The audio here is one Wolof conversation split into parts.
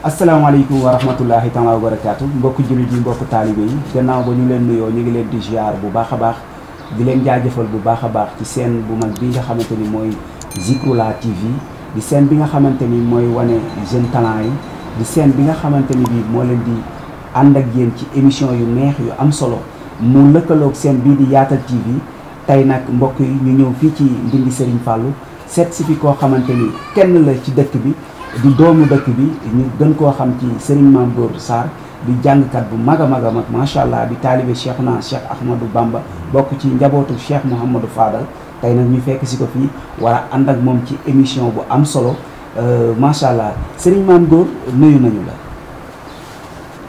asalaamaaleykum wa rahmatullahi taala wa barakaatu mbokku jullit yi mbokku taalibe yi gannaaw ba ñu leen nuyoo ñu ngi leen di ziar bu baax a baax di leen jaajëfal bu baax a baax ci seen bu mag bi nga xamante ni mooy Zikroulahi TV di seen bi nga xamante ni mooy wane jeune talent yi di seen bi nga xamante ni bii moo leen di ànd ak yéen ci émission yu neex yu am solo mu lëkkaloog seen bii di Yaatal TV tey nag mbokk yi ñu ñëw fii ci Ndindy Serigne Fallou seet si fi koo xamante ni kenn la ci dëkk bi di doomu dëkk bi ñu gën koo xam ci Serigne Mame Gor Sarr di jàngkat bu mag a mag a mag macha allah di taalibe Cheikhuna Cheikh Ahmadou Bamba bokk ci njabootu Cheikh Mouhamadou Fadal tey nag ñu fekk si ko fii war a ànd ak moom ci émission bu am solo macha allah Serigne Mame Gor nuyu nañu la.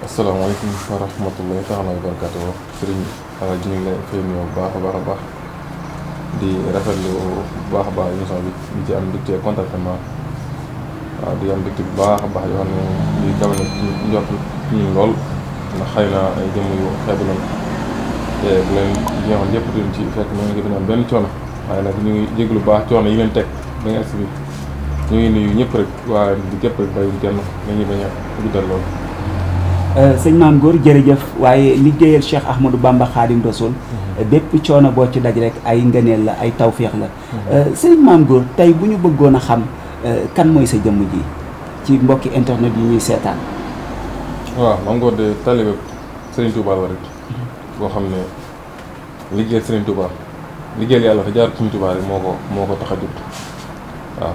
asalaamaaleykum wa rahmatullahi taala wa barakatuh Serigne Alaaji ñu ngi lay fay nuyoo bu baax a baax a baax di rafetlu bu baax a baax émission bi di ci am mbégte contentement. waaw di am mbégte bu baax a baax yoo xam ne lii kaw na njort ñun lool ndax xëy na ay jëmm yu xeebu lañ te bu leen ñëwoon yëpp duñ ci fekk ñu ngi am benn coono waaye nag ñu ngi jéglu baax coono yi ngeen teg ba ngeen agsi bi ñu ngi nuyu ñëpp rek waaye di képp rek bàyyiwuñ kenn nañu bañ a guddal lool. sëñ Mame Gor jërëjëf waaye liggéeyal Cheikh Ahmadou Bamba Khadim Rasoul bépp coono boo ci daj rek ay ngëneel la ay tawféex la sëñ Mame Gor tey bu ñu bëggoon a xam kan mooy sa jëmm ji ci mbokki internet yi ñuy seetaan. waaw Mame Gor de taalibe Serigne Touba la rek boo xam ne liggéeyal Serigne Touba liggéeyal yàlla te jaar Serigne Touba rek moo ko tax a jóg waaw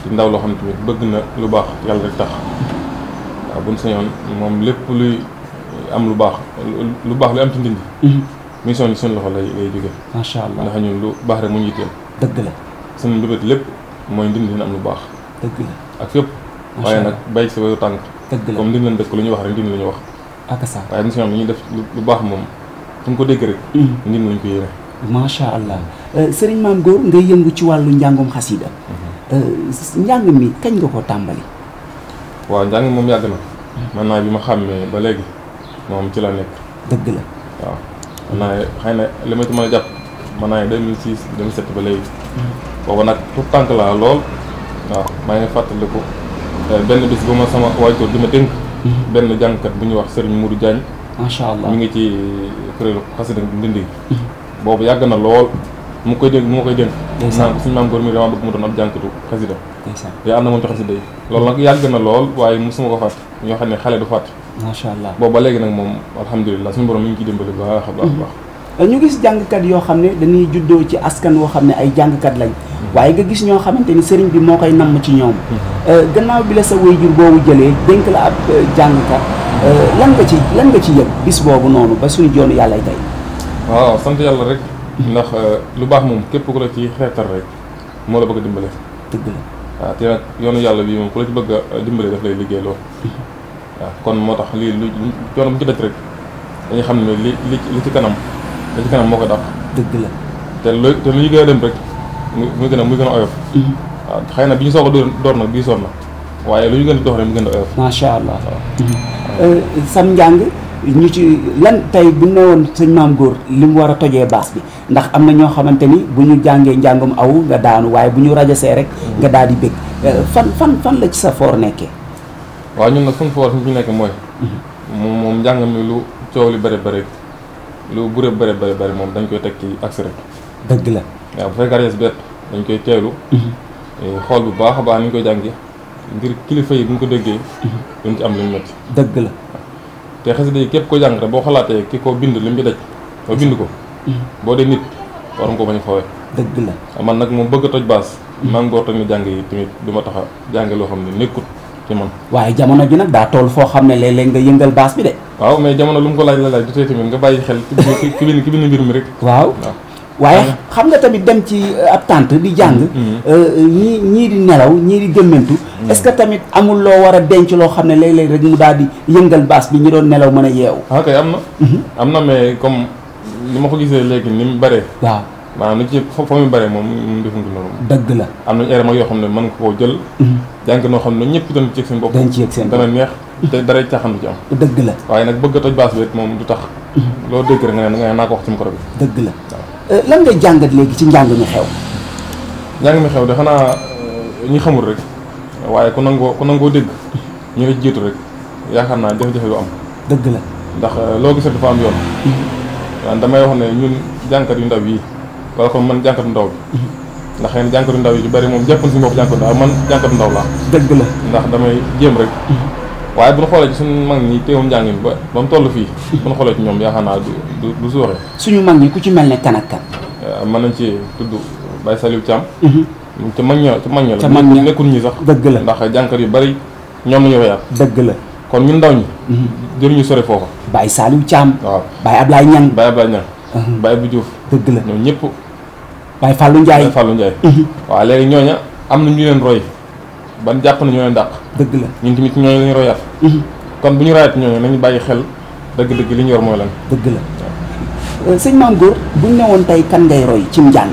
di ndaw loo xam ne tamit bëgg na lu baax yàlla rek tax waaw buñ sañoon moom lépp luy am lu baax lu am ci Ndindy mission yi suñu loxo lay jóge macha allah ndax ñun lu baax rek mu ñu yitteel dëgg la suñu mbébét lépp mooy Ndindy dina am lu baax dëgg la ak fépp waaye nag bay ci sa wéru tànk dëgg la comme Ndindy lañ dëkk lu ñuy wax rek Ndindy la ñu wax ak sa waaye mission li ñuy def lu baax moom fu ñu ko dégg rek Ndindy lañ ko yéene macha allah Serigne Mame Gor ngay yëngu ci wàllu njàngum xasida njàng mi kañ nga ko tàmbali. waaw njàng moom yàgg na man naa bi ma xàmmee ba léegi moom ci la nekk dëgg la waaw man naa xëy na li ma ci mën a jàpp man naa 2006 2007 ba léegi booba nag tout tànk laa lool waaw maa ngi fàttaliku benn bis bu ma sama waajur di ma dénk benn jàngkat bu ñuy wax Serigne Moudou Diagne macha allah mi ngi ci kuréelu xasida Ndindy boobu yàgg na lool mu koy dénk naan ko suñu Mame Gor mi dama bëgg mu doon ab jànkatu xasida yaa am na moom ci xasida yi loolu nag yàgg na lool waaye mosuma ko fàtte ñoo xam ne xale du fàtte macha allah boobu ba léegi nag moom alhamdulilah suñu borom mi ngi ciy dimbali baax a baax a baax ñu gis jàngkat yoo xam ne dañuy juddoo ci askan woo xam ne ay jàngkat lañ waaye nga gis ñoo xamante ni sëriñ bi moo koy namm ci ñoom gannaaw bi la sa waajur boobu jëlee dénk la ab jàngkat lan nga ci yëg bis boobu noonu ba suñu joonu yàlla tey. waaw sant yàlla rek ndax lu baax moom képp ku la ci xeetal rek moo la bëgg a dimbale dëgg la waaw te nag yoonu yàlla bi moom ku la ci bëgg a dimbale daf lay liggéey lool waaw kon moo tax lii lu coono bu ci daj rek dañuy xam ne li ci kanam moo ko dàq dëgg la te lu ñu gën a dem rek muy gën a oyof waaw xëy na bi ñu soog a door nag bii soon na waaye lu ñu gën a dox rek mu gën a oyof macha allah sam njàng ñu ci lan tey bu ne woon sëñ Mame Gor li mu war a tojee baas bi ndax am na ñoo xamante ni bu ñu jàngee njàngum aw nga daanu waaye bu ñu rajasee rek nga daal di bëgg fan la ci sa foor nekkee. waaw ñun nag suñu foor fi ñu nekk mooy moom njàng mi lu coow li bëri bëri lu bure bëri moom dañ koy teg ci axe rek dëgg la waaw bu fekkee rajas bett dañ koy teelu xool bu baax a baax ni ñu koy jàngi ngir kilifa yi bu ñu ko déggee duñ ci am luñ metti dëgg la te xasida yi képp ko jàng rek boo xalaatee ki ko bind li mu daj ba bind ko boo dee nit war nga ko bañ a fawee dëgg la man nag moom bëgg a toj baas Mame Gor toj na jàng yi tamit du ma tax a jànge loo xam ne nekkut ci man waaye jamono ji nag daa toll foo xam ne léeg-léeg nga yëngal baas bi de waaw mais jamono lu mu ko laaj la laaj du tee tamit nga bàyyi xel ki bind mbir mi rek waaw waaye xam nga tamit dem ci ab tànt di jàng ñii di nelaw ñii di gëmmentu est-ce que tamit amul loo war a denc loo xam ne léeg-léeg rek mu daal di yëngal baas bi ñi doon nelaw mën a yeewu ok am na mais comme ni ma ko gisee léegi ni mu bëree waaw maanaam li ci fa mu bëree moom mu defundu noonu dëgg la am nañu élément yoo xam ne mën nga koo jël jàng noo xam ne ñëpp dañ ci yëg seen bopp dañ ci yëg seen bopp dana neex te dara caaxaan du ci am dëgg la waaye nag bëgg a toj baas bi moom du tax loo dégg rek nga ne naa ko wax ci micro bi dëgg la lan ngay jàngat léegi ci njàng mi xew njàng mi xew de xanaa ñi xamul rek waaye ku nangoo dégg ñu la jiitu rek yaakaar naa jafe-jafe du am. dëgg la ndax loo gis rek dafa am yoon. waaw damay wax ne ñun jànkat yu ndaw yi wala kon man jànkatu ndaw bi. ndax xëy na jànkatu ndaw yi yu bari moom jàppoon suñu bopp jànkatu ndaw man jànkatu ndaw laa. dëgg la ndax damay jéem rek. waaye bu ñu xoolee ci suñu mag ñi teewum njàngin ba mu toll fii. bu ñu xoolee ci ñoom yaakaar naa du suuxee. suñu mag ñi ku ci mel ne kan ak kan. mën nañ ci tudd Baye Saliou Thiam. ca mag ña la. ca mag ña nekkul ñi sax. dëgg la ndax jànkat yu bari ñoom la ñu royaat. dëgg la kon ñun ndaw ñi. jëruñu sore foofa. Baye Saliou Thiam. waaw Baye Ablaye Niang. Baye Ablaye Niang. Baye Abdou Diouf. dëgg la ñoom ñëpp. Baye Fallou Ndiaye. Baye Fallou Ndiaye. waaw léegi ñooña am na ñu leen roy ban jàpp na ñoo leen dàq. dëgg la ñun tamit ñooñu la ñu royaat. kon bu ñu royaat ñooñu nañu bàyyi xel dëgg-dëgg li ñu yor mooy lan. dëgg la sëñ Mame Gor buñ ne woon tey kan ngay roy cim njàng.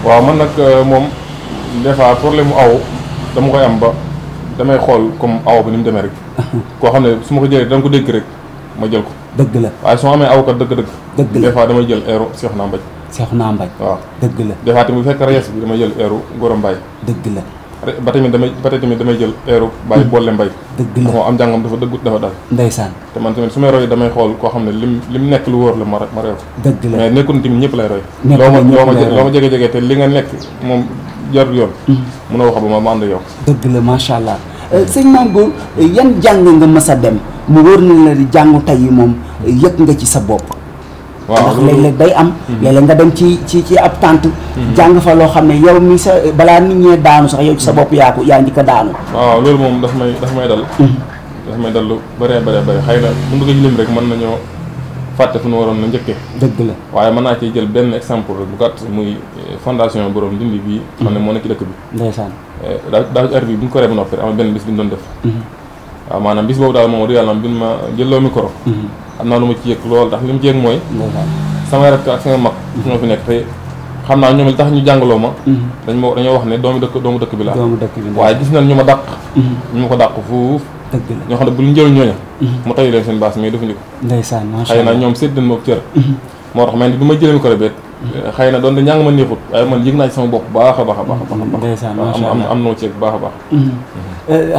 waaw man nag moom des fois problème mu aw dama koy am ba damay xool comme aw bi ni mu demee rek. koo xam ne su ma ko jëlee dama ko dégg rek ma jël ko. dëgg la waaye su ma amee awkat dëgg-dëgg. dëgg la des fois damay jël eeru Cheikhouna Mbaye. Cheikhouna Mbaye. waaw dëgg la des fois tamit bu fekkee rees bi damay jël eeru Gora Mbaye. dëgg la ba tamit damay jël eeru Baye Bolle Mbaye. dëgg la moo am jàngam dafa dëggut dafa dal. ndeysaan te man tamit su may roy damay xool koo xam ne lim nekk lu wóor la ma réew. dëgg la mais nekkul tamit ñëpp lay roy. loo ma jege-jege te li nga nekk moom jarul yoon. mun a wax ba ma ànd yow. dëgg la macha allah sëñ Mame Gor yan jàng nga mës a dem mu wóor na la di jàngu tey yi moom yëg nga ci sa bopp. waaw ndax léeg-léeg day am. léeg-léeg nga dem ci ab tànt jàng fa loo xam ne yow mi sa balaa nit ñee daanu sax yow ci sa bopp yaa njëkk a daanu. waaw loolu moom daf may dal. daf may dal lu bëree xëy na bu ñu ko ci lim rek mën nañoo fàtte fu ñu waroon na njëkkee. dëgg la waaye mën naa ciy jël benn exemple rek bu gàtt muy fondation borom Ndindi bii. xam ne moo nekk ci dëkk bi. ndeysaan. daaw ci heure bi bu ñu ko ree ba noppi am benn bis bi ñu doon def. waaw maanaam bis boobu daal moom du yàlla bi ma jëlloo micro. am naa lu ma ci yëg lool ndax li mu ci yëg mooy. sama rakk ak sama mag. ñoo fi nekk te xam naa ñoom li tax ñu jàngaloo ma. dañoo wax ne doomu dëkk bi la. waaye gis nañ ñu ma dàq. ñu ma ko dàq fuuf. dëgg la ñoo xam ne bu ñu njëriñ ñooña. mu tayu leen seen baas mais defuñu ko. ndeysaan macha allah xëy na ñoom sédd nañ ma cër. moo tax man bi ma jëlee micro beet xëy na doon de njàng ma neexut waaye man yëg naa ci sama bopp baax a baax. ndeysaan macha allah am na ci yëg baax a baax.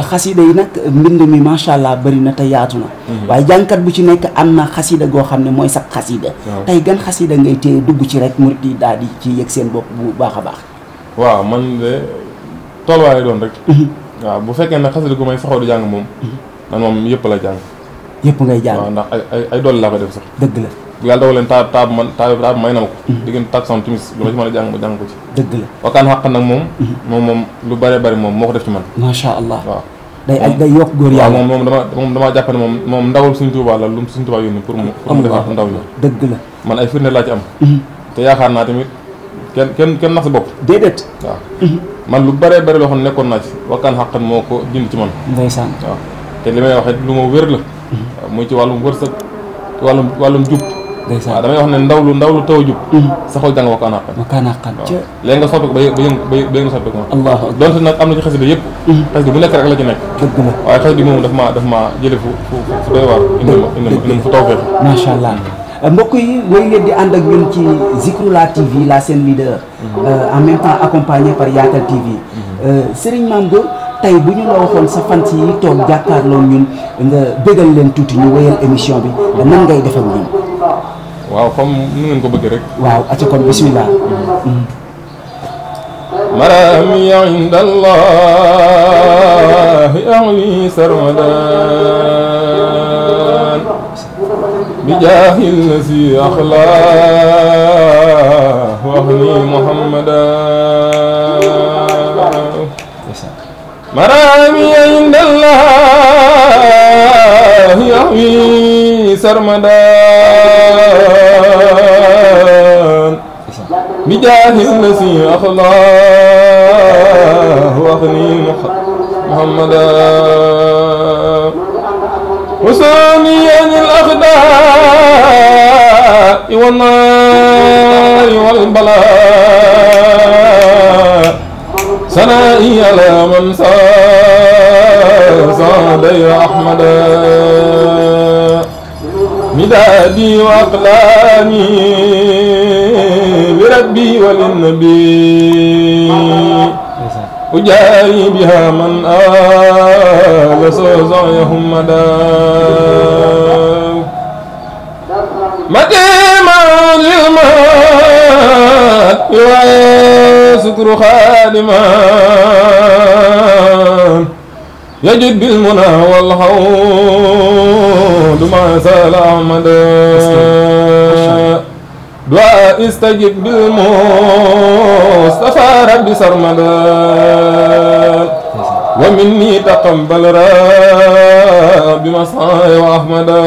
xasida yi nag mbind mi macha allah bëri na te yaatu na. waaye jànkat bu ci nekk am na xasida goo xam ne mooy sax xasida. tey gan xasida ngay téye dugg ci rek murit yi daal di ci yëg seen bopp bu baax a baax. waaw man de tolluwaay doon rek. waaw bu fekkee nag xasida gu may saxoo di jàng moom. man moom yëpp la jàng. yëpp ngay jàng waaw ndax ay doole laa koy def sax. dëgg la. bu yàlla dogal leen taab may na ma ko. diggante takkusaan timis lu ma ci mën a jàng ma jàng ko ci. dëgg la wakkaan xàq nag moom lu bëree bëri moom moo ko def ci man. macha allah waaw. day yokk góor yàlla. waaw moom damaa jàpp ne moom ndawul Sëriñ Tuubaa la lu Sëriñ Tuubaa yónni pour mu defar ndaw ñi. dëgg la man ay firnde laa ci am. te yaakaar naa tamit kenn nax sa bopp. déedéet. waaw man lu bëree bëri loo xam ne nekkoon naa ci wakkaan xàq moo ko dindi ci man. ndeysaan. waaw te li may wax lu ma wér la. muy ci wàllum wërsëg wàllum jub. waaw damay wax ne ndaw lu taw a jub. saxoo jàng wakkaan xàq. léegi nga soppi ko ba nga soppi ko. allah donte nag am na ci xasida yëpp. xasida bu nekk rek la ci nekk. dëgg la waaye xasida moom daf maa jële fu doy waar. indi ma fu taw feex. macha allah mbokk yi wooy leen di ànd ak ñun ci Zikroulahi TV la chaîne leader. en même temps accompagné par Yatal TV. Serigne Mame Gor tey bu ñu la waxoon sa fans yi toog jàkkaarloo ñun nga bégal leen tuuti ñu wéyal émission bi nan ngay def ak ñun. waaw comme nu ngeen ko bëggee rek. waaw acca kon bismillah. marami inda Allah awi sarmadan bi jaahil nasi axla waxni muhammadan marami inda Allah awi sarmadan bijaahi nasi axla waxni muhammada wasaniyan al axdaa wa naari wal balaa sanaa'i ala man saada ya ahmada midaadi wa aqlaami لربي وللنبي أجاري بها من آل سعيهم مدى مديما للمات ويسكر خادما يجد بالمنى والحوض ما سال أحمد دعاء استجب بالمصطفى رب سرمدا ومني تقبل رب مسعى وأحمدا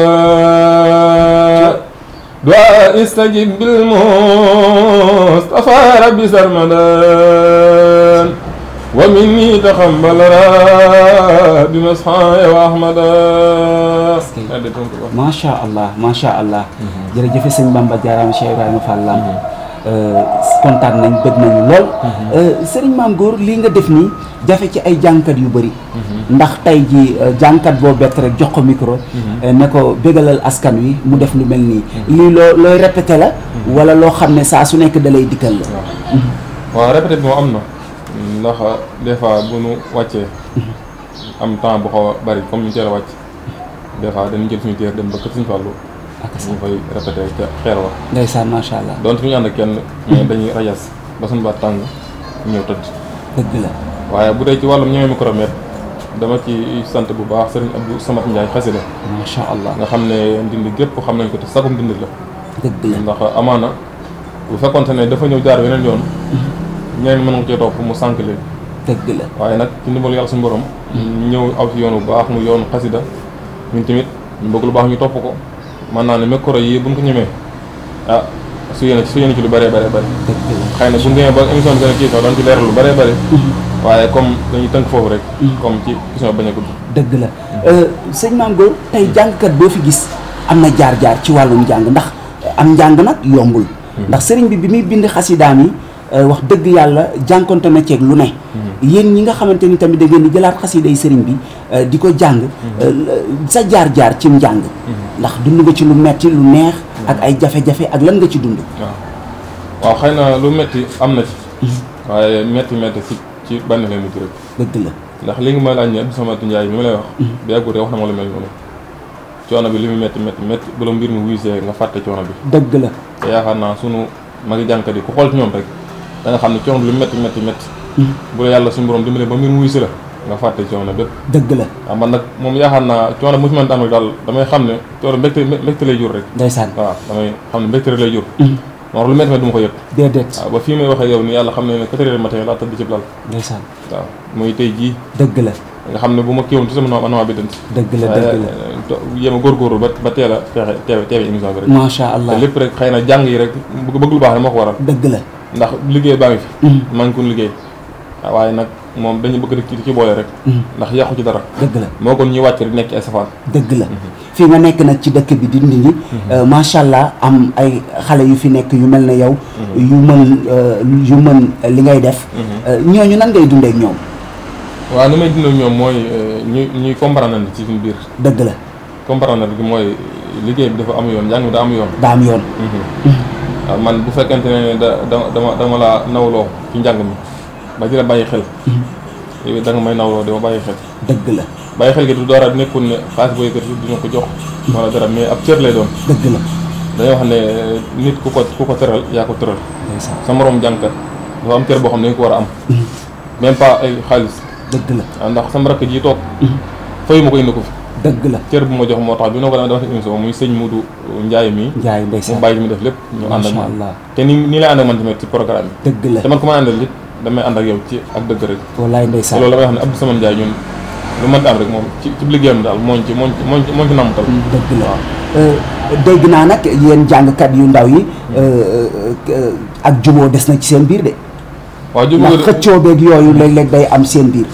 دعاء استجب بالمصطفى رب سرمدا ومني تقبل رب مسعى وأحمدا. macha allah macha allah. jërëjëf sëñ Bamba jaaraama Cheikh Ibrahima Fall Lamp kontaan nañ bëgg nañu lool. sëriñ Maam Góor lii nga def nii jafe ci ay jànkat yu bëri. ndax tey ji jànkat boo bett rek jox ko micro. ne ko bégalal askan wi mu def lu mel nii. lii looy répété la. wala loo xam ne saa su nekk da lay dikkal la. waaw répété bi moo am na. ndax des fois bu nu wàccee. am temps bu xaw a bari comme ñu teel a wàcc. des fois dañuy jël suñu téer dem ba kër Sëñ Fallu ñu koy répété ca xeer wa ndeysaan macha allah donte ñu ànd ak kenn mais dañuy rajas ba suñu baat tàng ñëw tëdd dëgg la waaye bu dee ci wàllum ñëwee micromètre dama ci sant bu baax Sëriñ Abdou Samad Ndiaye xasida macha allah nga xam ne ndindi gépp xam nañ ko te sagum ndindi la dëgg la ndax amaana bu fekkonte ne dafa ñëw jaar weneen yoon ñeneen mën nga cee topp mu sànk leen dëgg la waaye nag ci ndimbalu yàlla suñu borom ñëw aw ci yoon bu baax mu yoonu xasida ñun tamit ñu bëgg lu baax ñu topp ko mën naa ne micro yi buñ ko ñemee ah su yéene ci lu bëree bëri bëri xëy na bu ñu demee ba émission bi gën a kii sax doon ci leeral lu bëree bëri waaye comme dañuy tënk foofu rek comme ci question bañ a gudd dëgg la sëñ Maam Góor tey jàngkat boo fi gis am na jaar-jaar ci wàllum njàng ndax am njàng nag yombul ndax sëriñ bi muy bind xasidaam yi wax dëgg yàlla jànkonte na ceeg lu ne yéen ñi nga xamante ni tamit da ngeen di jëlaat xasiday sëriñ bi di ko jàng sa jaar-jaar cim njàng ndax dund nga ci lu metti lu neex ak ay jafe-jafe ak lan nga ci dund waaw xëy na lu metti am na ci waaye metti ci bànn leen nit rek dëgg la ndax li nga ma laaj ne Abdou Samad Ndiaye mi ma lay wax bi yàggul rek wax na ma lu mel noonu coono bi li mu metti bu la mbir mi wuysee nga fàtte coono bi dëgg la te yaakaar naa sunu magi jànkat yi ku xool ci ñoom rek da nga xam ne coono bi lu metti bu la yàlla suñu borom dimbale ba mbir mu wuy si la nga fàtte coono bépp dëgg la waaw man nag moom yaakaar naa coono bu ci mën am rek daal damay xam ne coono mbégte lay jur rek ndeysaan waaw damay xam ne mbégte rek lay jur moo lu metti du ma ko yëg déedéet waaw ba fii may waxee yow ni yàlla xam ne 4 heures du matin laa tëdd ci lal ndeysaan waaw muy tey jii dëgg la nga xam ne bu ma kiiwoon ci sama anama bi dënt dëgg la yéem a góorgóorlu ba teel a teewe émission bi rek macha allah te lépp rek xëy na jàng yi rek bëgg lu baax rek moo ko waral dëgg la ndax liggéey baa ngi fi maa ngi ko liggéey waaye nag moom dañu bëgg rek ci boole rek ndax yàqu ci dara dëgg la moo kon ñuy wàcc rek nekk ci ay safaan dëgg la fii nga nekk nag ci dëkk bi di Ndindy macha allah am ay xale yu fi nekk yu mel ne yow yu mën li ngay def ñooñu nan ngay dundee ak ñoom waaw ni may dundee ak ñoom mooy ñuy comprendre ci suñu biir dëgg la comprendre bi mooy liggéey bi dafa am yoon njàng bi daa am yoon waaw man bu fekkente ne dama laa nawloo ci njàng mi ba di la bàyyi xel yow da nga may nawloo dama bàyyi xel dëgg la bàyyi xel gi du dara nekkul ne xaalis boo yëkkati dina ko jox wala dara mais ab cër lay doon dëgg la dañoo wax ne nit ku ko tëral yaa ko tëral sa moroom jàngkat dafa am cër boo xam ne dañ ko war a am même pas ay xaalis dëgg la ndax sama rakk ji toog fayu ma ko indi ko fi dëgg la cër bu ma jox moo tax bi noo ko dama émission muy sëñ Modou Ndiaye mi Ndiaye ndeysaan mu bàyyi li mu def lépp ñu ànd ak man Allah te nii lay ànd ak man tamit ci programme bi dëgg la te man ku ma àndal it damay ànd ak yow ci ak dëgg rek wallaay ndeysaan loolu damay wax ne Abdou Samad Ndiaye ñun lu mën am rek moom ci liggéeyam daal mooñ ci namtal dëgg la dégg naa nag yéen jàngkat yu ndaw yi ak juboo des na ci seen biir de waaw juboo ndax xëccoo beeg yooyu léeg-léeg day am seen biir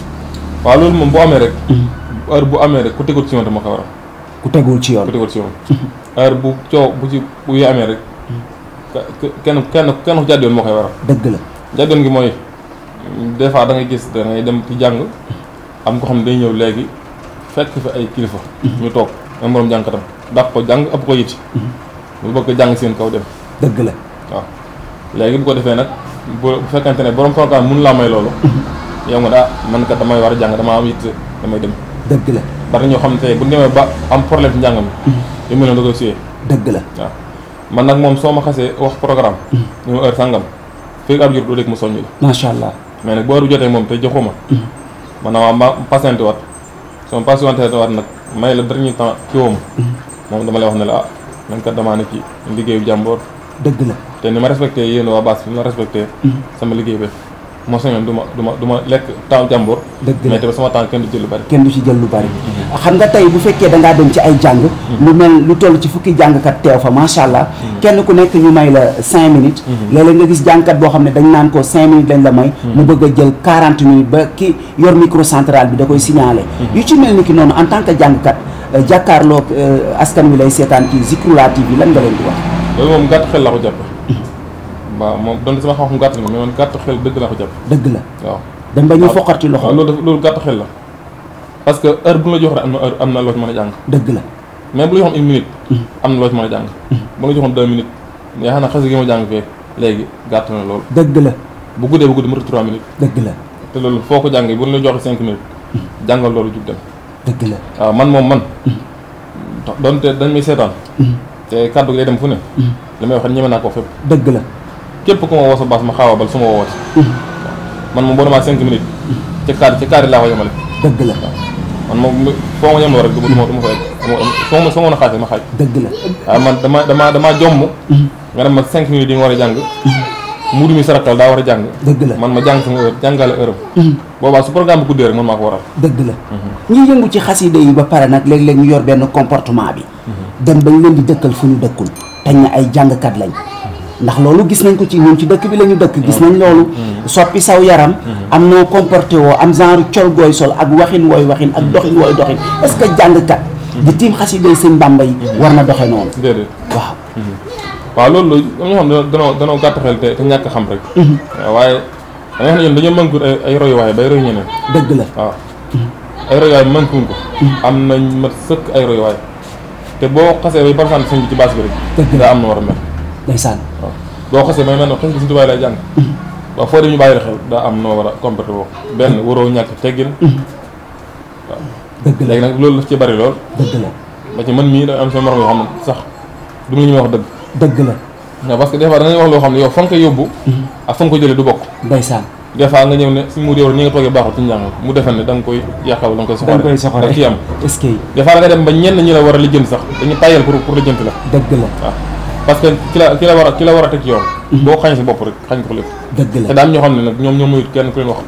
waaw loolu moom bu amee rek heure bu amee rek ku tegul ci yoon dama ko waral ku tegul ci yoon heure bu coow bu yu amee rek kenn ku jàdd yoon moo koy waral dëgg la jàdd yoon gi mooy des fois da ngay gis da ngay dem ci jàng am ko xam ne day ñëw léegi fekk fi ay kilifa ñu toog am borom jàngkatam dàq ko jàng ëpp ko yiti mu bëgg jàng seen kaw dem dëgg la waaw léegi bu ko defee nag bu fekkante ne borom programme mënu laa may loolu yow nga daa man kat damay war a jàng damaa am it damay dem. dëgg la bari ñoo xam ne tey bu ñu demee ba am problème ci njàng mi. yu mel ne da koy suyee. dëgg la waaw man nag moom soo ma xasee wax programme. ñu ma heure sangam fii ab jur doo dégg mu soññu la. macha allah mais nag boo heure jotee moom te joxuma. man naa ma patienté waat soo ma patienté waat nag may la dernier temps ci woo ma moom dama lay wax ne la ah man kat damaa ne ci liggéeyu jàmboor. dëgg la te ni ma respecté yéen waa base bi ni ma respecté. sama liggéey bi moo sañoon du ma lekk temps jàmboor. dëgg la mais tamit sama temps kenn du jël lu bari. kenn du ci jël lu bari. xam nga tey bu fekkee da ngaa dem ci ay jàng. lu toll ci fukki jàngkat teew fa macha allah. kenn ku nekk ñu may la 5 minutes. léeg-léeg nga gis jàngkat boo xam ne dañ naan ko 5 minutes lañ la may. mu bëgg a jël 40 minutes ba ki yor micro central bi da koy signalé. yu ci mel ni ki noonu en tant que jàngkat jàkkaarloog askan wi lay seetaan ci Zikroulah TV lan nga leen di wax. loolu moom gàtt xel la ko jàpp. waaw moom doon sama xam-xam gàtt na mais man gàtt xel dëgg la ko jàpp. dëgg la waaw. dem ba ñu foqati loxo. waaw loolu gàtt xel la parce que heure bu la jox rek am na loo ci mën a jàng. dëgg la mais bu la joxoon 1 minute. am na loo ci mën a jàng. bu la joxoon 2 minutes. yaakaar naa xase gi ma jàng fee léegi gàtt na loolu. dëgg la bu guddee bu guddi mu 3 minutes. dëgg la te loolu foo ko jàngee bu la joxee 5 minutes. jàngal loolu jug dem. dëgg la waaw man. doonte dañ may seetaan. te kàddu gi day dem fu ne. li may wax ñeme naa ko fépp. dëgg la képp ku ma woo sa baas ma xaawaabal su ma woo ci. man moom boo demaa 5 minutes. ci cadre laa ko yemale. dëgg la man moom foo ma yemaloo rek du ma fa egg soo mën a xaajal ma xaaj. dëgg la waaw man damaa jomb. nga dem ma 5 minutes yi nga war a jàng. mudu mi sarakal daa war a jàng. dëgg la man ma jàng sama heure jàngale heure am. boobaa su programme bi guddee rek man maa ko waral. dëgg la ñi yëngu ci xasida yi ba pare nag léeg-léeg ñu yor benn comportement bi. dem bañ leen di dëkkal fu ñu dëkkul. tañ na ay jàngkat lañ. ndax loolu gis nañ ko ci ñun ci dëkk bi la ñu dëkk. gis nañ loolu. soppi saw yaram. am noo comporté woo am genre col gooy sol ak waxin wooy waxin ak doxin wooy doxin est-ce que jàngkat. di tiim xasida yi sëñ Bàmba yi. war na doxe noonu. déedéet waaw. waaw loolu am ñoo xam ne danoo gàtt xel te ñàkk xam rek. waaye da nga xam ne ñun dañoo manqué ay royuwaay bay roy ñeneen. dëgg la waaw. ay royuwaay manqué wuñ ko. am nañ mat sëkk ay royuwaay te boo xasee bay barsaan sëñ bi ci base bi rek. dëgg daa am na war a mel. ndeysaan. waaw boo xasee may mel ne xas gi suñu tubaay lay jàng. waaw foo dem ñu bàyyi xel daa am noo war a comporté boo benn waroo ñàkk teggin. waaw dëgg la léegi nag loolu daf ci bari lool. dëgg la ba ci man mii da am sama morom yoo xam ne sax du ma ñu wax dëgg. dëgg la waaw parce que des fois da ngay wax loo xam ne yow fa nga koy yóbbu. ak fa nga ko jëlee du bokk. ndeysaan. des fois nga ñëw ne suñu muur yow ñi nga toogee baaxul ci njàng mu defe ne da nga koy yàqal da nga koy soxore. da nga koy soxore da ciy am. est-ce que. des fois da nga dem ba ñenn ñi la war a lijjanti sax dañu tàyyal pour lijjanti la. dëgg la waaw parce que ki la war a teg ci yoon. boo xañ si bopp rek xañ ko lépp. dëgg la te daam ñoo xam ne nag ñoom muyut kenn ku leen wax.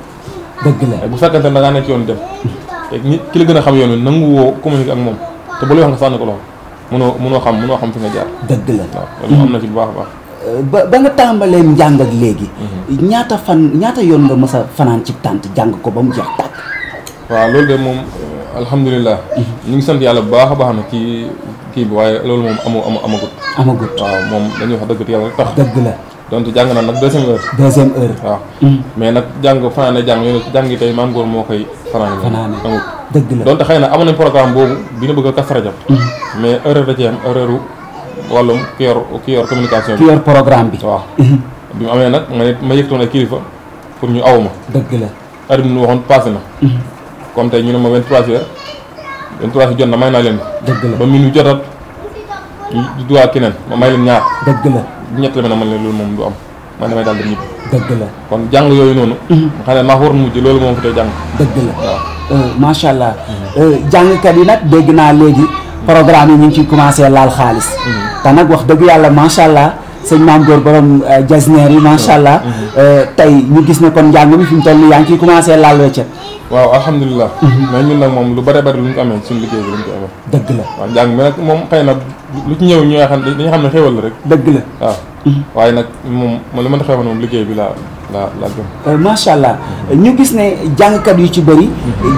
dëgg la bu fekkente ne da ngaa nekk ci yoon dem. te nit ki la gën a xam yoon wi nangu woo communiquer ak moom te bu lay wax nga sànni ko loxo mënoo xam fi nga jaar. dëgg la waaw loolu am na ci bu baax a baax. ba nga tàmbalee njàng ak léegi. ñaata yoon nga mës a fanaan ci tànt jàng ko ba mu jeex tàkk. waaw loolu de moom alhamdulilah. ñu ngi sant yàlla bu baax a baax na ci kii bi waaye loolu moom amagut. waaw moom dañuy wax dëgg yàlla rek tax. dëgg la donte jàng naa nag deuxième heure. waaw mais nag fanaane jàng yooyu jàng yi tey maam góor moo koy fanaane amut. dëgg la donte xëy na amoon nañ programme boobu bi ñu bëgg a kas rajab mais erreur da ci am erreur wàllum ki yor communication bi. ki yor programme bi. waaw bi mu amee nag ma yëgtoon ay kilifa pour ñu aw ma. dëgg la heure bi ñu waxoon passé na. comme tey ñu ne ma 23h jot na may naa leen. dëgg la ba minuit jotat di duwaa keneen ma may leen ñaar. dëgg la ñett la ma ne man leen loolu moom du am man damay daal di ñibbi. dëgg la kon jàng yooyu noonu. nga xam ne maa waroon mujj loolu moom fi tey jàng. dëgg la waaw macha allah. jàngkat yi nag dégg naa léegi programme yi ñu ngi ciy commencé laal xaalis. te nag wax dëgg yàlla macha allah sëñ Maam Góor borom jasneer yi macha allah. tey ñu gis ne kon njàng mi fi mu toll nii yaa ngi ciy commencé laal weccet. waaw alhamdulilah. mais ñun nag moom lu bëri bëri lu ñu ko amee suñu liggéey bi lu ñu ko amee. dëgg la waaw njàng mi nag moom xëy na lu ci ñëw ñooy xam dañu xam ne xéwal la rek. dëgg la waaw. waaye nag moom li ma xew moom liggéey bi laa gëm. macha allah ñu gis ne jàngkat yu ci bëri.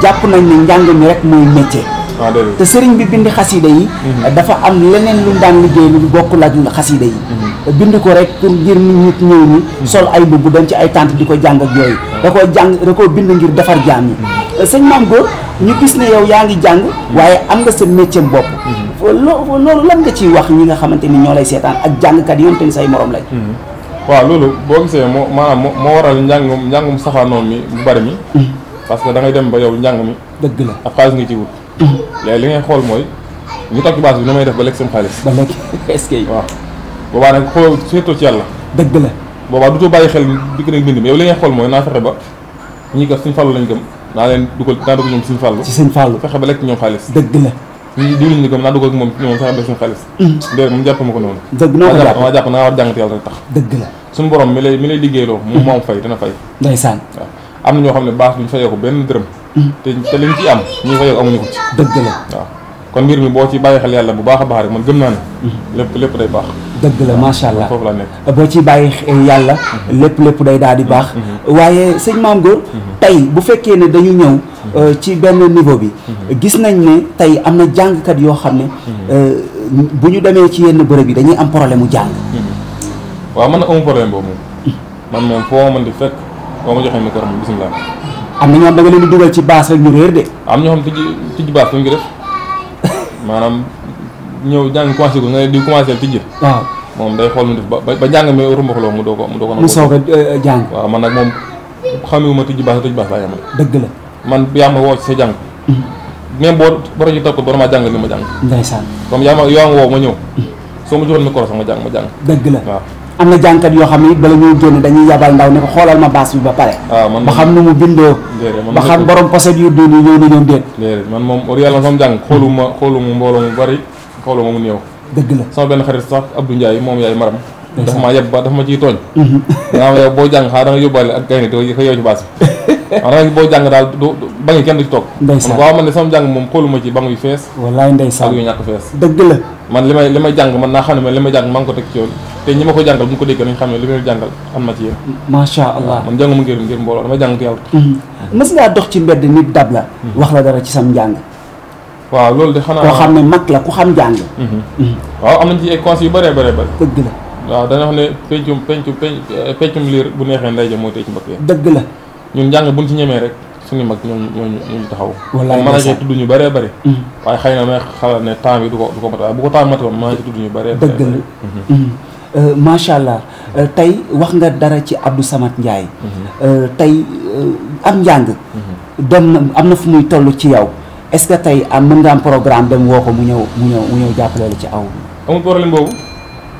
jàpp nañ ne njàng mi rek mooy métier. waaw déedéet te sëriñ bi bind xasida yi. dafa am leneen lu mu daan liggéey lu bokkul ak xasida yi. bind ko rek pour ngir nit ñëw ñi. sol ay mbubb dem ci ay tànt di ko jàng ak yooyu. da koo bind ngir defar jaam yi. sëñ Maam Góor ñu gis ne yow yaa ngi jàng. waaye am nga sa métier bopp. loolu lan nga ciy wax ñi nga xamante ni ñoo lay seetaan ak jàngkat yi yonte ni say morom lañ. waaw loolu boo gisee moo waral njàngum saxaanoom mi bu bari mi parce que da ngay dem ba yow njàng mi dëgg la ab xaalis nga ci wut léegi li ngay xool mooy ñu toog ci base bi ni may def ba lekk seen xaalis ba lekk est-ce que waaw boobaa nag xool surtout ci yàlla dëgg la boobaa du too bàyyi xel dikk nag mbind mi yow li ngay xool mooy naa fexe ba ñii kat suñ fàllu lañ gëm naa leen dugal ñoom suñ fàllu ci sëñ Fallou fexe ba lekk ñoom xaalis dëgg la ñi diw lañ gëm naa dugal ak moom ñoom fexe ba lekk suñu xaalis déedéet moom jàpp ma ko noonu dëgg noo ko jàpp maa jàpp naa war jàngat yàlla rek tax dëgg la suñu borom mi lay liggéeyloo moom moo am fay dana fay ndeysaan waaw am na ñoo xam ne baax duñ fayee ko benn dërëm te liñ ci am ñi fayee ko amuñu ko ci dëgg la waaw kon mbir mi boo ci bàyyi xel yàlla bu baax a baax rek man gëm naa ne lépp day baax dëgg la macha allah foofu la nekk boo ci bàyyi yàlla lépp day daal di baax waaye sëñ Mame Goor tey bu fekkee ne dañu ñëw ci benn niveau bi gis nañ ne tey am na jàngkat yoo xam ne bu ñu demee ci yenn bërëb yi dañuy am problème mu jàng waaw man na amu problème boobu moom man moom foo mën di fekk boo ma joxee micro moom bisimilah am na ñoo xam da nga leen di dugal ci baas rek ñu réer de am ñoo xam tijji baas lañ ko def maanaam ñëw jàng commencé ko nga di commencé tijji waaw moom day xool mu def ba njàng mi rumbaxloo mu doo ko mu soog a jàng waaw man nag moom xamewuma tijji baas laa yemale dëgg la man yaa ma woo ci sa jàng même boo boro ci topp ko maa jàng li ma jàng ndeysaan comme yaa ma woo ma ñëw soo ma joxoon micro sax ma jàng dëgg la waaw am na jàngkat yoo xam ne it bala ñuy génn dañuy yabal ndaw ne ko xoolal ma baas bi ba pare ba xam nu mu bindoo ba xam borom poset yu dund yi ñëw na ñoom déet déedéet man moom war yàlla sama jàng xooluma mbooloo mu bari xooluma mu néew dëgg la sama benn xarit sax Abdou Ndiaye moom yaay maram dafa maa yeb ba dafa ma ciy tooñ danaa ma yow boo jàng xaa da nga yóbbaale ak gaynde ko yow ci baas bi waaw da nga boo jàng daal du ba ngi kenn du ci toog waaw man de sama jàng moom xooluma ci ba yu fees wallaay ndeysaan ak yu ñàkk fees dëgg la man li may jàng man naa xam ne li may jàng maa ngi ko teg ci yoon te ñi ma ko jàngal bu ñu ko déggee nañ xam ne li may jàngal am na ci yéen macha allah man jànguma ngir mbooloo damay jàng yàlla mës ngaa dox ci mbedd nit dab la wax la dara ci sam njàng waaw loolu de xanaa koo xam ne mag la ku xam njàng waaw am nañ ci ay conseils yu bëree bëri dëgg la waaw dañoo xam ne peccum liir bu neexee nday ja mooy tey ci mbokk yi dëgg la ñun njàng buñ ci ñemee rek suñu mag ñooñu taxaw wallaay mën a cee tudd ñu bëree bëri waaye xëy na may xalaat ne temps bi du ko mat waaye bu ko temps matoon mën a ci tudd ñu bëree dëgg la macha allah tey wax nga dara ci Abdou Samad Ndiaye tey am njàng dem na am na fu muy toll ci yow est-ce que tey mën nga am programme dem woo ko mu ñëw jàppale la ci aw bi amul problème boobu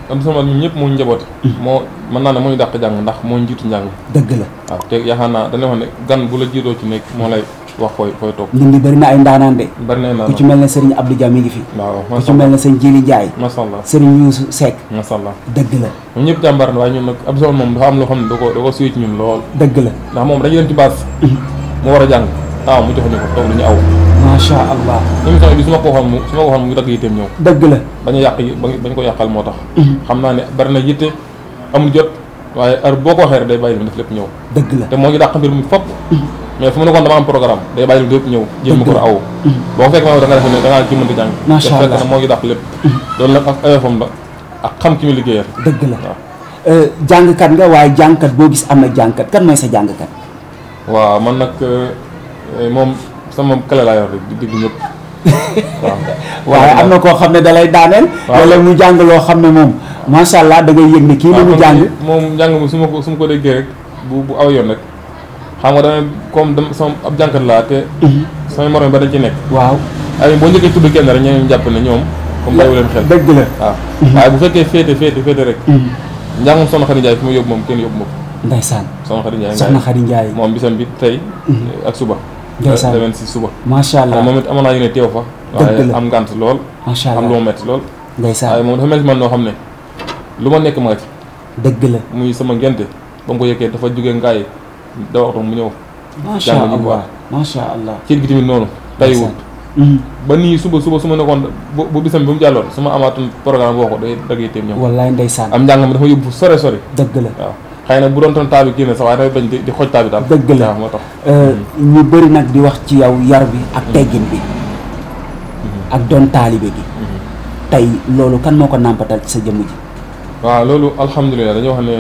Abdou Samad ñun ñëpp moo ñu njaboote moo mën naa ne moo ñu dàq jàng ndax moo ñu jiitu njàng dëgg la waaw te yaakaar naa dañuy wax ne gan bu la jiitoo ci nekk moo lay wax fooy toog ñun bëri na ay ndaanaan de bëri na ay ndaanaan ku ci mel ne Serigne Abdou Dia mi ngi fi waaw ku ci mel ne Serigne Djili Ndiaye masha Allah Serigne Youssou Seck masha Allah dëgg la ñoom ñëpp jàmbaar na waaye ñun nag Abdou Samad moom dafa am loo xam ne da ko suy ci ñun lool dëgg la ndax moom dañuy dem ci base mu war a jàng mu jox ñu ko toog lu ñu aw macha allah émission bi su ma ko waxoon mu ngi dagg yitteem ñëw dëgg la bañ ko yàqal moo tax xam naa ne bari na yitte amul jot waaye heure boo ko waxee rek day bàyyi li mu def lépp ñëw dëgg la te moo ngi dàq mbir mi fopp mais fu mu nekkoon dama am programme day bàyyi li lépp ñëw jël mi ko aw boo ko fekk ma da nga def ne da ngaa ci mënta jàng macha allah te fekk na moo ngi dàq lépp loolu nag ak ayofam la ak xam ki mu liggéeyal dëgg la jàngkat nga waaye jàngkat boo gis am na jàngkat kan mooy sa jàngkat waaw man nag moom sama kale laa yor rek di déglu ñëpp waaye am na koo xam ne da lay daaneel wala mu jàng loo xam ne moom macha allah da ngay yëg ne kii la mu jàng moom njàng mi su ma ko déggee rek bu aw yoon rek xam nga dama comme sama ab jàngkat laa te samay morom ba dañ ci nekk waaw ay boo njëkkee tudd kenn rek ñeneen jàpp ne ñoom comme bàyyiwu leen xel dëgg la waaw waaye bu fekkee féete rek njàngum Soxna Xadi Njaay fi ma yóbbu moom kenn yóbbu ma ko ndeysaan Soxna Xadi Njaay moom bisam bi tey ak suba ndeysaan demen si suba macha allah moom it amoon naa yéene teew fa waaye am ngànt lool macha allah am lu ma metti lool ndeysaan waaye moom dafa mel si man noo xam ne lu ma nekk ma nga ci dëgg la muy sama ngente ba mu ko yëkkee dafa jógee ngaay da waxtu mu ñëw macha allah macha allah ci gi tamit noonu tay wut ba nii suba su ma nekkoon bu bisam bi mu jàlloon su ma amaatoon programme boo ko day daggee teem ñëw wallaay ndeysaan am njàng ma dafa yóbbu sore dëgg la waaw xëy na bu doon toon taal bi génne sax waaye damay bañ di xoj taal bi daal dëgg la moo tax ñu bëri nag di wax ci yow yar bi ak teggin bi ak doon taalibe gi tey loolu kan moo ko nàmpatal ci sa jëmm ji waaw loolu alhamdulilah dañoo wax ne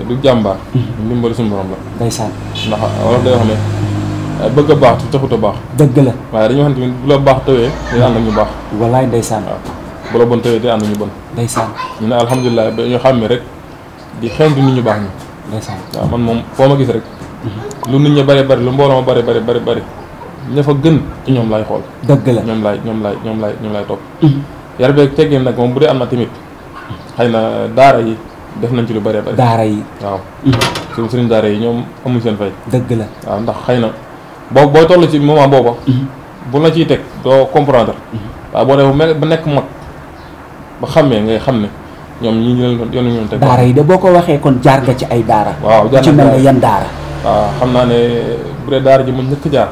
du jàmbaar ndimbali suñu borom la ndeysaan ndax wolof day wax ne bëgg a baax te taxut a baax dëgg la waaye dañoo xam tamit bu la baax tawee day ànd ak ñu baax wallaay ndeysaan waaw bu la bon tawee day ànd ak ñu bon ndeysaan ñu ne alhamdulilah ba ñu xàmmee rek di xeeñtu nit ñu baax ñi ndeysaan waaw man moom foo ma gis rek lu nit ñi bari bari lu mbooloo ma bari ña fa gën ci ñoom laay xool. dëgg la ñoom laay topp. yar beeg teggin nag moom bu dee am na tamit xëy na daara yi def nañ ci lu bëree bëri. daara yi waaw. suñu sëriñ daara yi ñoom amuñ seen fay. dëgg la waaw ndax xëy na boo toll ci moment booba. bu la ciy teg doo comprendre. waaw boo dee ba nekk mag ba xàmmee ngay xam ne ñoom ñi ñu leen doon teg. daara yi de boo ko waxee kon jaar nga ci ay daara. waaw jaar ci mel ne yan daara. waaw xam naa ne bu dee daara ji mu njëkk jaar.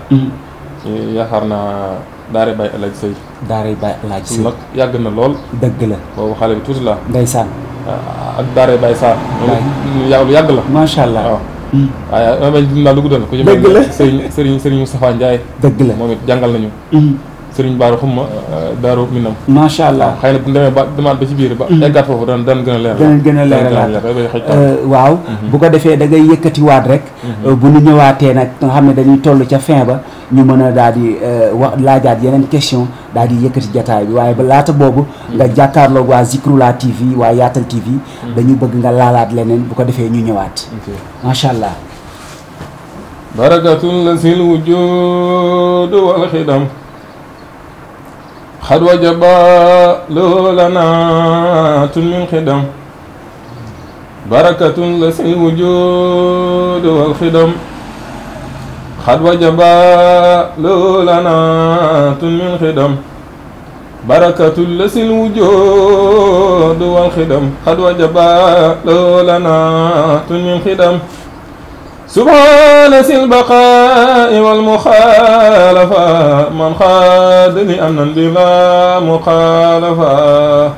yaakaar naa daara Baye El Hadj Sey. daara Baye El Hadj Sey nag yàgg na lool. dëgg la boobu xale bi tuuti la. ndeysaan. ak daara Baye Sarr. lu yàgg la. macha allah waaw. waaye damay dinaa lu guddal. dëgg la ku ci mel Serigne Moustapha Ndiaye. dëgg la moom it jàngal nañu. Serigne Baara xumma Daaru Minam. macha allah xëy na bu ñu demee ba demaat ba ci biir ba. eggaat foofu daan gën a leer. daan gën a leeralaat waaw. bu ko defee da ngay yëkkatiwaat rek. bu ñu ñëwaatee nag nga xam ne dañuy toll ca fin ba ñu mën a daal di wax laajaat yeneen question daal di yëkkati jataay bi waaye ba laata boobu. nga jàkkaarloog waa Zikroulahi TV waa Yaatal TV. dañu bëgg nga laalaat leneen bu ko defee ñu ñëwaat. macha allah. barakatul lasil wujud wal xidam xad wajaba loolanatun min xidam barakatun la sil wujud wal xidam xad wajaba loolanatun min xidam barakatun la sil wujud wal xidam xad wajaba loolanatun min xidam subhaana sil baqaa'i wal muxaalafa man xaadani amnan bila muxaalafa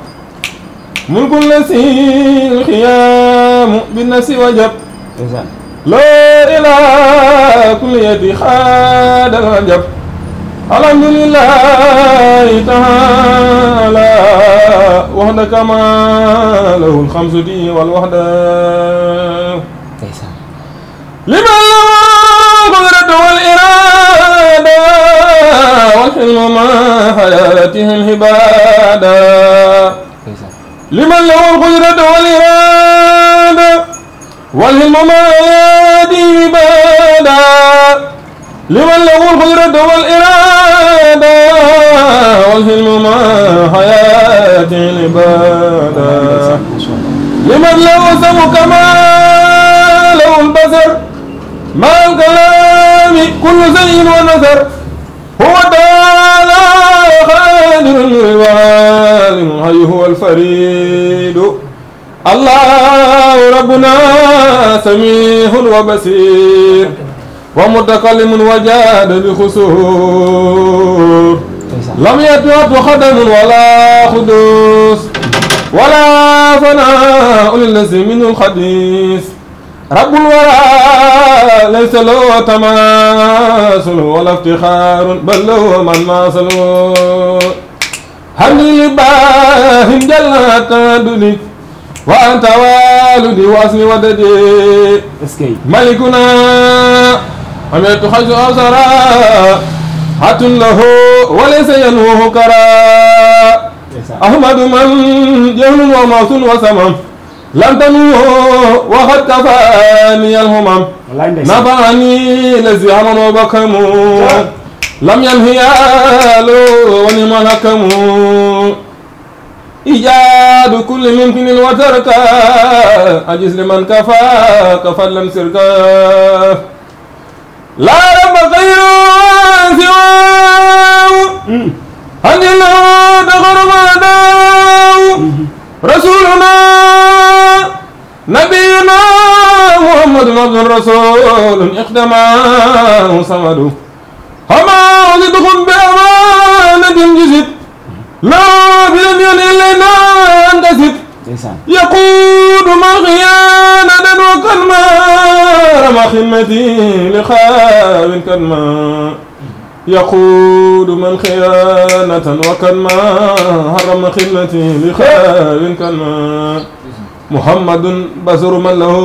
mulkun la sil xiyaamu bi nafsi wajab laa ilaa kulliyati xaadal wajab alhamdulillahi taala waxda kama lahul xamsudi wal waxda لمن له القدرة والإرادة والحلم مع حياته العبادة لمن له القدرة والإرادة والحلم مع حياته العبادة لمن له القدرة والإرادة والحلم مع حياته العبادة لمن له سمع كما له البصر مع الكلام كل شيء ونثر هو تعالى خادر الوالم الحي هو الفريد الله ربنا سميع وبصير ومتكلم وجاد بخسور لم يتوت خدم ولا خدوس ولا فناء للذي منه الحديث رب الورى ليس له تماثل ولا افتخار بل له من ماثل حمد لله جل تعدلي وأنت والدي وأصلي وددي ملكنا أميت حج أوسرا حت له وليس ينوه كرا أحمد من جهل وموت وسمم لم تنوه وقد كفاني الهمم نفعني الذي عمل وبكم لم ينهي له ونعم الحكم إيجاد كل ممكن وترك أجز لمن كفاك فلم سرك لا رب غير سواه هل له دغر ما داو رسولنا نبينا محمد عبد الرسول اخدمه صمد هما وزدكم بأمانة جزت لا بلن إلينا انتسب يقود ما خيانة وكلمة رمى خدمتي لخاب كلمة يقود من خيانة وكلمة حرم خدمتي لخاب كلمة محمد بصر من له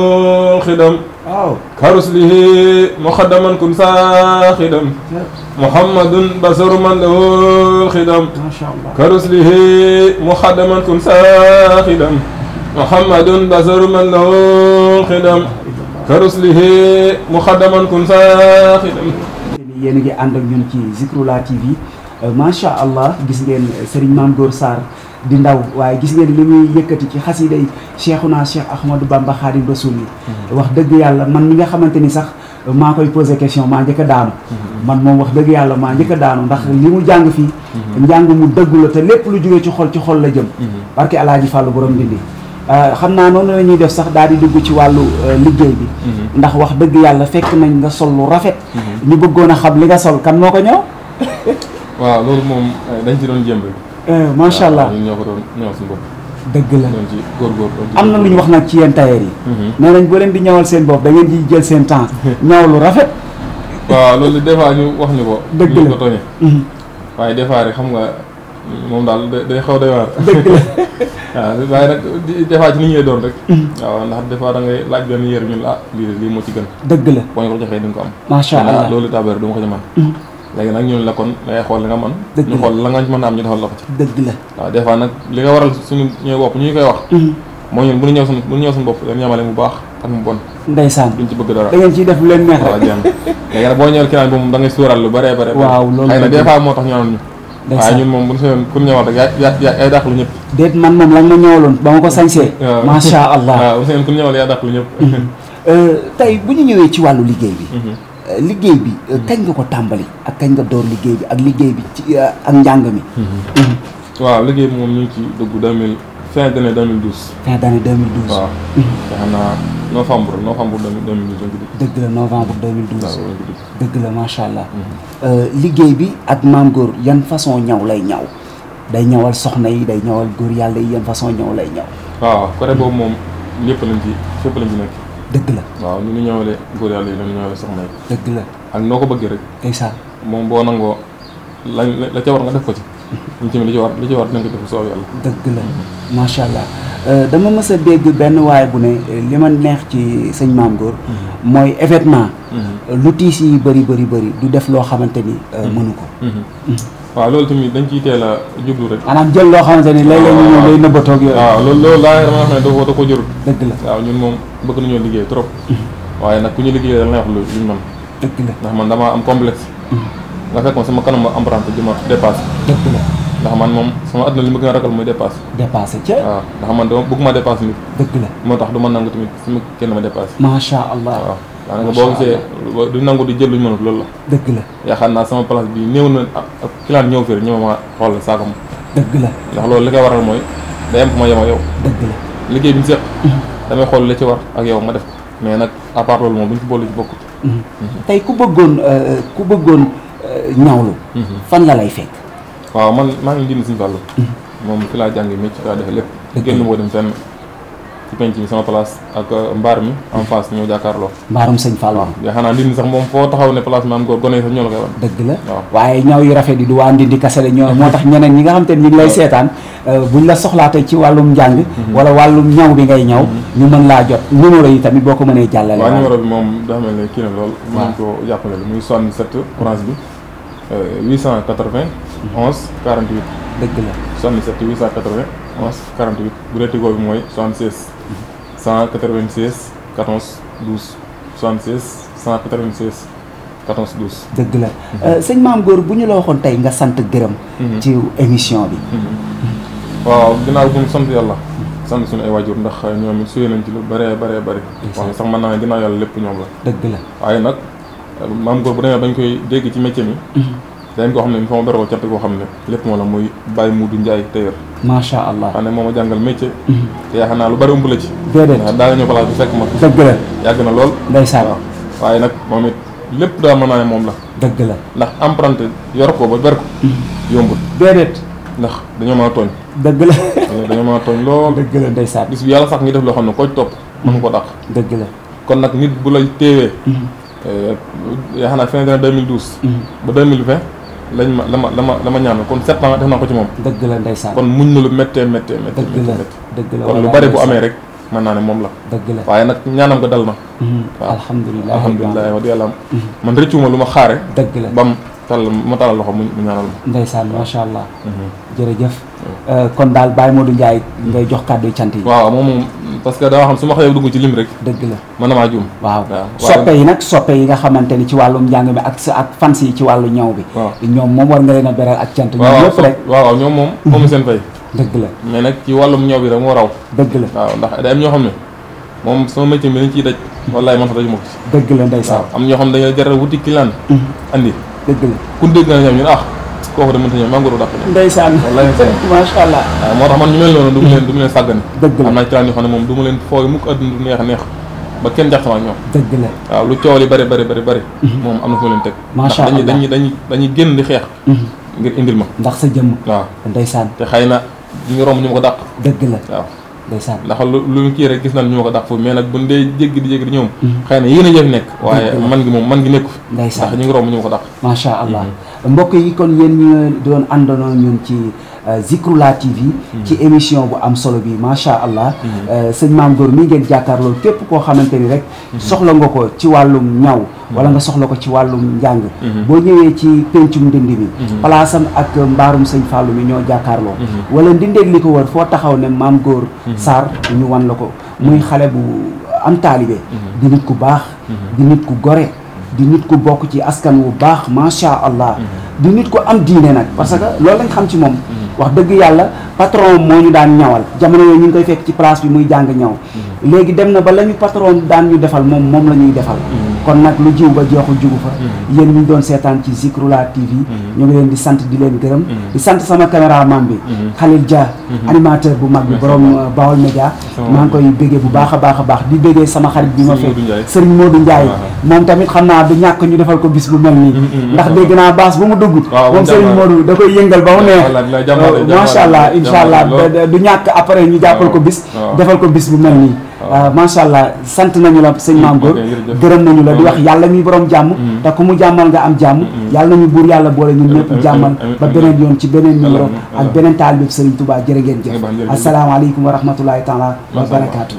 خدم كرسله مخدما كن ساخدم محمد بصر من له خدم كرسله مخدما كن ساخدم محمد بصر من له خدم karuslihi muxaddaman kun saaxidan. yéen a ngi ànd ak ñun ci Zikroulah TV macha allah gis ngeen Serigne Mame Gor Sarr di ndaw waaye gis ngeen li muy yëkkati ci xasida yi Cheikhuna Cheikh Ahmadou Bamba Khadim Rasoul yi wax dëgg yàlla man mi nga xamante ni sax maa koy posé question maa njëkk a daanu man moom wax dëgg yàlla maa njëkk a daanu ndax li mu jàng fii njàng mu dëggu la te lépp lu jógee ci xol la jëm parce que Alaaji Fàllu borom Ndindi xam naa noonu la ñuy def sax daal di dugg ci wàllu liggéey bi ndax wax dëgg yàlla fekk nañ nga sol lu rafet ñu bëggoon a xam li nga sol kan moo ko ñëw waaw loolu moom dañ ci doon jéem rek macha allah ñun ñoo ko doon ñëw suñu bopp dëgg la doon ci góorgóor am na lu ñu wax nag ci yéen tailleur yi nee nañ boo leen di ñëwal seen bopp da ngeen di jël seen temps ñëw lu rafet waaw loolu des fois ñu wax ñu ko dëgg ñu la ko tooñe waaye des fois rek xam nga moom daal day xaw day waar dëgg la waaw waaye nag des fois ci nit ñi lay doon rek waaw ndax des fois da ngay laaj benn yére ñun la lii moo ci gën dëgg la boo ñu ko joxee di nga ko am macha allah loolu tabeer du ma ko ci man léegi nag ñun la kon da ngay xool li nga man dëgg ñu xool la nga mën a am ñu defal la ko ci dëgg la waaw des fois nag li nga waral suñu ñooy bopp ñu koy wax moo ñun bu ñu ñëw suñu bopp dañu yemale mu baax ak mu bon ndeysaan duñ ci bëgg dara da ngeen ciy def lu leen neex waaw rek jéem léegi nag boo ñëwal client bi moom da ngay suural lu bëree bëri waaw loolu xëy na des fois moo tax ñu naan ñu waaye ndeysaan ñun moom bu ñu seyoon pour ñëwal rek yaay dàq lu ñëpp déet man moom lañ ma ñëwaloon ba ma ko sañsee waaw macha allah waaw bu ñu seyoon pour ñëwal yaay dàq lu ñëpp tey bu ñu ñëwee ci wàllu liggéey bi liggéey bi kañ nga ko tàmbali ak kañ nga door liggéey bi ak liggéey bi ci ak njàng mi waaw liggéey bi moom ñu ngi ci dugg 2000 fin d'année 2012 fin d'année 2012 waaw te xam naa novembre 2012 lañ ko dugg dëgg la novembre 2012 waaw lañ ko dugg dëgg la macha allah liggéey bi ak Mame Gor yan façon ñaw lay ñaw day ñawal soxna yi day ñawal góor yàlla yi yan façon ñaw lay ñaw waaw côté boobu moom lépp lañ ci fépp lañ ci nekk dëgg la waaw ñu ngi ñëwalee góor yàlla yi ñu ñëwalee soxna yi dëgg la ak noo ko bëggee rek ndeysaan moom boo nangoo la ca war nga def ko ci ñu tamit li ci war dinañ ko def soob yàlla dëgg la macha allah dama mës a dégg benn waaye bu ne li ma neex ci sëñ Mame Gor mooy événement lu tiis yi bëri du def loo xamante ni mënu ko waaw loolu tamit dañ ciy teel a jublu rek maanaam jël loo xamante ni léeg-léeg ñu ñëw day nëbbatoog yooyu waaw loolu laa dama wax ne da ko jërul dëgg la waaw ñun moom bëgg nañoo liggéey trop waaye nag ku ñu liggéey dal na wax luñ mën dëgg la ndax man damaa am complexe nga fekk ma sama kanam ma emprunté di ma dépassé dëgg la ndax man moom sama àdduna li ma gën a ragal mooy dépassé dépassé ca waaw ndax man dama bëgg ma dépassé nit dëgg la moo tax du ma nangu tamit sama kenn ma dépassé macha allah waaw daanaka boo gisee du nangu di jël luñ mënut loolu la dëgg la yaakaar naa sama place bi néew na ak client ñëw fii ñëw ma xool saakam dëgg la ndax loolu li koy waral mooy day am fu ma yem ak yow dëgg la liggéey bi ñu seq damay xool li ci war ak yow ma def ko mais nag à part loolu moom bu ñu ci boole ci bokkut tey ku bëggoon ñawlu fan la lay fekk waaw man maa ngi Ndindi Sëñ Fallu moom fi laa jàngi métier fi laa defee lépp génn moo dem fenn ci penc mi sama place ak mbaar mi en face ñoo jàkkaarloo mbaarum sëñ Fall waaw yaakaar naa Ndindi sax moom foo taxaw ne place Mame Gor gone yi sax ñoo la koy wan dëgg la waaw waaye ñaw yu rafet yi du waa Ndindi kase la ñoo moo tax ñeneen ñi nga xam te ne ñu ngi lay seetaan buñ la soxlaatee ci wàllum njàng wala wàllum ñaw bi ngay ñaw ñu mën laa jot numéro yi tamit boo ko mënee jàllale waaw numéro bi moom dafa mel ne kii na lool mën nañ ko jàppale muy 77 orange bi 880 11 48 dëgg la 77 880 11 48 bu dee Tigo bi mooy 76 196 14 12 76 196 14 12. dëgg la sëñ Mame Gor bu ñu la waxoon tey nga sant gërëm. ci émission bi. waaw ginnaaw bu ñu sant yàlla. sant suñu ay waajur ndax ñoom it suyee nañ ci lu bëree bëri. wax sax mën naa ne ginnaaw yàlla lépp ñoom la. dëgg la waaye nag Mame Gor bu demee bañ koy dégg ci métier mi. dañ koo xam ne fa ma beroo cant koo xam ne lépp moo la muy Baye Moudou Ndiaye tailleur. macha allah xam ne moo ma jàngal métier. te yaakaar naa lu bëri ëmb la ci. déedéet ndax daa nga ñëw place bi fekk ma. dëgg la yàgg na lool. ndeysaan waaye nag moom it lépp daal mën naa ne moom la. dëgg la ndax emprunté yor ko ba ber ko. yombul déedéet ndax dañoo mën a tooñ. dëgg la dañoo mën a tooñ lool. dëgg la ndeysaan bis bi yàlla sax ngi def loo xam ne koo ci topp mën ko dàq. dëgg la kon nag nit bu lay téewee. yaakaar naa fin d'année 2012. ba 2020 lañ ma la ma ñaan kon 7 ans def naa ko ci moom. dëgg la ndeysaan kon muñ na lu méttee. dëgg la dëgg la kon lu bari bu amee rek mën naa ne moom la. dëgg la waaye nag ñaanam nga dal na. waaw alhamdulilah alhamdulilah wax dëgg yàlla man rëccuma lu ma xaare. dëgg la bam ma talal loxo mu ñaanal ma. ndeysaan macha allah. jërëjëf kon daal Baye Modou Ndiaye ngay jox kàddu cant yi. waaw moom parce que dama xam su ma xëyee dugg ci lim rek. dëgg la mën na maa juum. waaw soppe yi nag soppe yi nga xamante ni ci wàllum njàng mi ak fans yi ci wàllu ñaw bi. waaw ñoom moom war nga leen a beral ak cant. ñoom ñëpp rek waaw ñoom moom moomu seen fay. dëgg la mais nag ci wàllum ñaw bi rek moo raw. dëgg la waaw ndax day am ñoo xam ne moom sama métier bi lañ ciy daj. wallaay man sax daju ma ko ci. dëgg la ndeysaan. waaw am ñoo xam ne dañoo jaral wuti client andi. dëgg la ku dégg na ñoom ñun kooku de mënta ñëw maa ngi ko dàq. ndeysaan macha allah. waaw moo tax man ñu mel noonu du ma leen sàggane. dëgg la am naa client yoo xam ne moom du ma leen fooy mukk àdduna du neex a neex ba kenn jax sama ak ñoom. dëgg la waaw lu coow li bëri moom am na fu ma leen teg. macha allah ndax dañuy génn di xeex ngir indil ma ndax sa jëmm. waaw ndeysaan. te xëy na ñu ngi romb ñu ma ko dàq. dëgg la waaw ndeysaan. ndax lu kii rek gis nañ ñu ma ko dàq foofu mais nag buñ dee jéggi di ñoom xëy na yéen a jëf nekk waaye man gi nekku ndeysaan ndax ñu ngi romb ñu ma ko dàq. macha allah mbokk yi kon yéen ñu doon àndandoo ñun ci Zikroulah TV ci émission bu am solo bi macha allah sëñ Mame Goor mi ngeen jàkkaarloo képp koo xamante ni rek soxla nga ko ci wàllum ñaw wala nga soxla ko ci wàllum njàng boo ñëwee ci pencum ndindi mi palaasam ak mbaarum sëñ Fallou mi ñoo jàkkaarloo wala ndindeeg li ko wër foo taxaw ne Mame Goor Sarr ñu wan la ko muy xale bu am taalibe di nit ku baax di nit ku gore di nit ku bokk ci askan wu baax macha allah di nit ku am diine nag parce que loolu lañ xam ci moom wax dëgg yàlla patron moo ñu daan ñawal jamono yooyu ñu ngi koy fekk ci place bi muy jàng ñaw léegi dem na ba la ñu patron daan ñu defal moom la ñuy defal kon nag lu jiw ba joxu jugu fa yéen ñu doon seetaan ci Zikroulah TV ñu ngi leen di sant di leen gërëm di sant sama caméraman bi Khalil Dia animateur bu mag bi borom Baol Média maa ngi koy béggee bu baax a baax di béggee sama xarit bi ma fekk Serigne Modou Ndiaye moom tamit xam naa du ñàkk ñu defal ko bis bu mel nii ndax dégg naa baas bu mu dugg moom Serigne Modou da koy yëngal ba mu neex macha allah incha allah du ñàkk après ñu jàppal ko bis defal ko bis bu mel nii macha allah sant nañu la sëñ Mame Goor gërëm nañu la di wax yàlla mi borom jàmm te ku mu jàmmal nga am jàmm yàlla nañu buur yàlla boole ñun ñëpp jàmmal ba beneen yoon ci beneen numéro ak beneen taalibe Serigne Touba jërë ngeen jëf asalaamaaleykum wa rahmatullahi taala wa barakaatu.